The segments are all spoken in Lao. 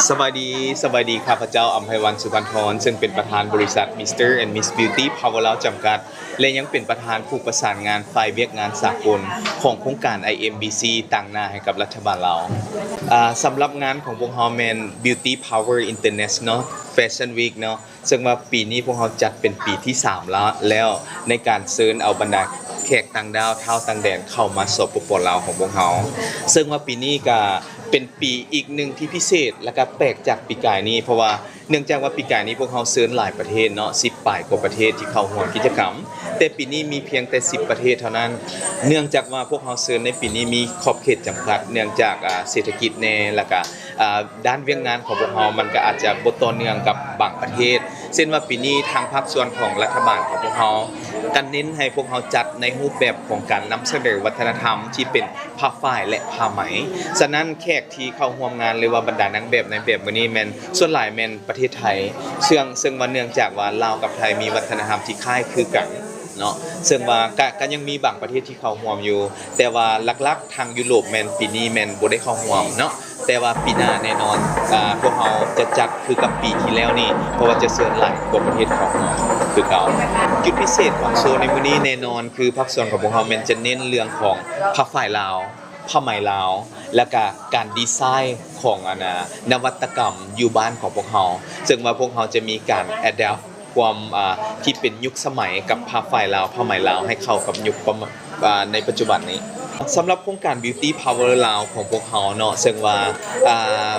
ສະບາຍດີ, ສະບາຍດີ, ຂ້າພະເຈົ້າ ອຳໄພວັນ ສຸພັນທອນ ເຊິ່ງເປັນປະທານບໍລິສັດ Mister and Miss Beauty Power ລາວ ຈຳກັດ ແລະ ຍັງເປັນປະທານຜູ້ປະສານງານຝ່າຍວຽກງານສາກົນຂອງໂຄງການ ໄອເອັມບີຊີ ຕາງໜ້າໃຫ້ກັບລັດຖະບານລາວ. ອາ, ສຳລັບງານຂອງພວກເຮົາແມ່ນ Beauty Power International Fashion Week ເນາະ, ເຊິ່ງວ່າປີນີ້ພວກເຮົາຈັດເປັນປີທີສາມລະ ແລ້ວ ໃນການເຊີນເອົາບັນດາແຂກຕ່າງດ້າວ ຊາວຕ່າງແດນເຂົ້າມາ ສປປ ລາວ ຂອງພວກເຮົາ, ເຊິ່ງວ່າປີນີ້ກະເປັນປີອີກໜຶ່ງທີ່ພິເສດ ແລະ ກະແປກຈາກປີກາຍນີ້ ເພາະວ່າເນື່ອງຈາກວ່າປີກາຍນີ້ພວກເຮົາເຊີນຫຼາຍປະເທດເນາະ, ສິບປາຍກວ່າປະເທດທີ່ເຂົ້າຮ່ວມກິດຈະກຳ, ແຕ່ປີນີ້ມີພຽງແຕ່ສິບປະເທດເທົ່ານັ້ນ. ເນື່ອງຈາກວ່າພວກເຮົາເຊີນໃນປີນີ້ມີຂອບເຂດຈຳກັດ ເນື່ອງຈາກ ອາ ເສດຖະກິດແດ່ ແລະ ກະ ອາ ດ້ານວຽກງານຂອງພວກເຮົາມັນກໍອາດຈະບໍ່ຕໍ່ເນື່ອງກັບບາງປະເທດ, ເຊັ່ນວ່າປີນີ້ທາງພາກສ່ວນຂອງລັດຖະບານຂອງພວກເຮົາກໍເນັ້ນໃຫ້ພວກເຮົາຈັດໃນຮູບແບບຂອງການນຳສະເໜີວັດທະນະທຳທີ່ເປັນຜ້າຝ້າຍ ແລະ ຜ້າໄໝ. ສະນັ້ນແຂກທີ່ເຂົ້າຮ່ວມງານ ຫຼືວ່າບັນດານາງແບບ ນາຍແບບມື້ນີ້ແມ່ນສ່ວນຫຼາຍແມ່ນປະເທດໄທ, ເຊິ່ງ ເຊິ່ງວ່າເນື່ອງຈາກວ່າລາວກັບໄທມີວັດທະນະທຳທີ່ຄ້າຍຄືກັນເນາະ, ເຊິ່ງວ່າກະ ກະຍັງມີບາງປະເທດທີ່ເຂົ້າຮ່ວມຢູ່, ແຕ່ວ່າຫຼັກໆທາງຢູໂຣບແມ່ນປີນີ້ແມ່ນບໍ່ໄດ້ເຂົ້າຮ່ວມເນາະ. ແຕ່ວ່າປີໜ້າແນ່ນອນ ອາ ພວກເຮົາຈະຈັດຄືກັບປີທີ່ແລ້ວນີ້ ເພາະວ່າຈະເຊີນຫຼາຍກວ່າປະເທດເຂົ້າຮ່ວມຄືເກົ່າ. ຈຸດພິເສດຂອງໂຊໃນມື້ນີ້ແນ່ນອນ ຄືພາກສ່ວນຂອງພວກເຮົາແມ່ນຈະເນັ້ນເລື່ອງຂອງຜ້າຝ້າຍລາວ, ຜ້າໄໝລາວ ແລະ ກະການດີໄຊຂອງ ອັນ ອາ ນະວັດຕະກຳຢູ່ບ້ານຂອງພວກເຮົາ, ເຊິ່ງວ່າພວກເຮົາຈະມີການ adapt ຄວາມ ອາ ທີ່ເປັນຍຸກສະໄໝກັບຜ້າຝ້າຍລາວ, ຜ້າໄໝລາວໃຫ້ເຂົ້າກັບຍຸກປະມານ ອາ ໃນປັດຈຸບັນນີ້. ສຳລັບໂຄງການ Beauty Power ລາວຂອງພວກເຮົາເນາະ, ເຊິ່ງວ່າ ອາ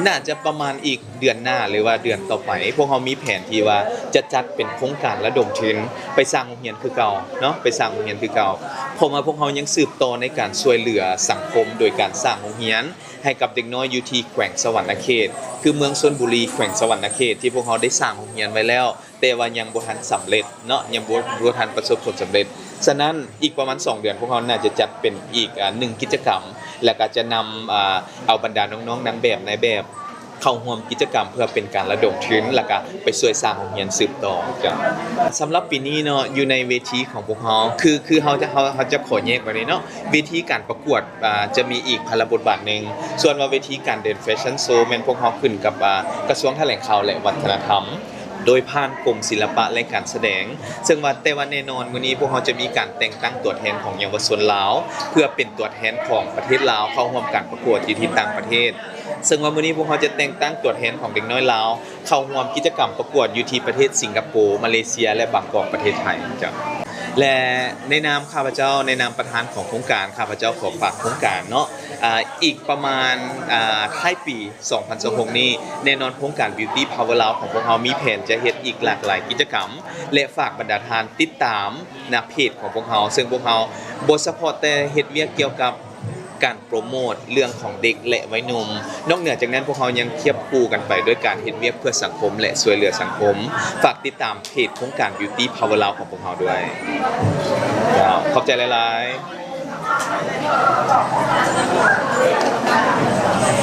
ໜ້າຈະປະມານອີກເດືອນໜ້າ ຫຼືວ່າເດືອນຕໍ່ໄປ, ພວກເຮົາມີແຜນທີ່ວ່າຈະຈັດເປັນໂຄງການລະດົມທຶນໄປສ້າງໂຮງຮຽນຄືເກົ່າເນາະ, ໄປສ້າງໂຮງຮຽນຄືເກົ່າ, ເພາະວ່າພວກເຮົາຍັງສືບຕໍ່ໃນການຊ່ວຍເຫຼືອສັງຄົມ ໂດຍການສ້າງໂຮງຮຽນໃຫ້ກັບເດັກນ້ອຍຢູ່ທີ່ແຂວງສະຫວັນນະເຂດ, ຄືເມືອງຊົນບູລີ ແຂວງສະຫວັນນະເຂດ ທີ່ພວກເຮົາໄດ້ສ້າງໂຮງຮຽນໄວ້ແລ້ວ ແຕ່ວ່າຍັງບໍ່ທັນສຳເລັດເນາະ, ຍັງບໍ່ ບໍ່ທັນປະສົບຜົນສຳເລັດ. ສະນັ້ນ ອີກປະມານສອງເດືອນ ພວກເຮົາໜ້າຈະຈັດເປັນອີກ ອາ ໜຶ່ງກິດຈະກຳ ແລ້ວກໍຈະນຳ ອາ ເອົາບັນດານ້ອງໆນາງແບບ ນາຍແບບ ເຂົ້າຮ່ວມກິດຈະກຳ ເພື່ອເປັນການລະດົມທຶນ ແລ້ວກໍໄປຊ່ວຍສ້າງໂຮງຮຽນສືບຕໍ່. ສຳລັບປີນີ້ເນາະ ຢູ່ໃນເວທີຂອງພວກເຮົາ ຄື ຄືເຮົາຈະ ເຮົາ ເຮົາຈະຂໍແຍກໄວ້ເລີຍເນາະ, ເວທີການປະກວດ ອາ ຈະມີອີກພາລະບົດບາດໜຶ່ງ, ສ່ວນວ່າເວທີການເດີນແຟຊັ່ນໂຊ ແມ່ນພວກເຮົາຂຶ້ນກັບ ອາ ກະຊວງຖະແຫຼງຂ່າວ ແລະ ວັດທະນະທຳ ໂດຍຜ່ານກົມສິລະປະ ແລະ ການສະແດງ, ເຊິ່ງວ່າ ແຕ່ວ່າແນ່ນອນ ມື້ນີ້ພວກເຮົາຈະມີການແຕ່ງຕັ້ງຕົວແທນຂອງເຍົາວະຊົນລາວ ເພື່ອເປັນຕົວແທນຂອງປະເທດລາວເຂົ້າຮ່ວມການປະກວດຢູ່ທີ່ຕ່າງປະເທດ, ເຊິ່ງວ່າມື້ນີ້ພວກເຮົາຈະແຕ່ງຕັ້ງຕົວແທນຂອງເດັກນ້ອຍລາວເຂົ້າຮ່ວມກິດຈະກຳປະກວດຢູ່ທີ່ປະເທດສິງກະໂປ, ມາເລເຊຍ ແລະ ບາງກອກ ປະເທດໄທ. ເຈົ້າ ແລະ ໃນນາມຂ້າພະເຈົ້າ ໃນນາມປະທານຂອງໂຄງການ ຂ້າພະເຈົ້າຂໍຝາກໂຄງການເນາະ, ອາ ອີກປະມານ ອາ ທ້າຍປີ ສອງພັນຊາວຫົກນີ້ ແນ່ນອນໂຄງການ Beauty Power ລາວຂອງພວກເຮົາມີແຜນຈະເຮັດອີກຫຼາກຫຼາຍກິດຈະກຳ ແລະ ຝາກບັນດາທ່ານຕິດຕາມໜ້າເພຈຂອງພວກເຮົາ, ເຊິ່ງພວກເຮົາບໍ່ສະເພາະແຕ່ເຮັດວຽກກ່ຽວກັບການໂປຣໂມດເລື່ອງຂອງເດັກ ແລະ ໄວໜຸ່ມ, ນອກເໜືອຈາກນັ້ນ ພວກເຮົາຍັງຄຽບຄູ່ກັນໄປດ້ວຍການເຮັດວຽກເພື່ອສັງຄົມ ແລະ ຊ່ວຍເຫຼືອສັງຄົມ. ຝາກຕິດຕາມເພຈໂຄງການ Beauty Power ລາວຂອງພວກເຮົາດ້ວຍ. ເຈົ້າ ຂອບໃຈຫຼາຍໆ.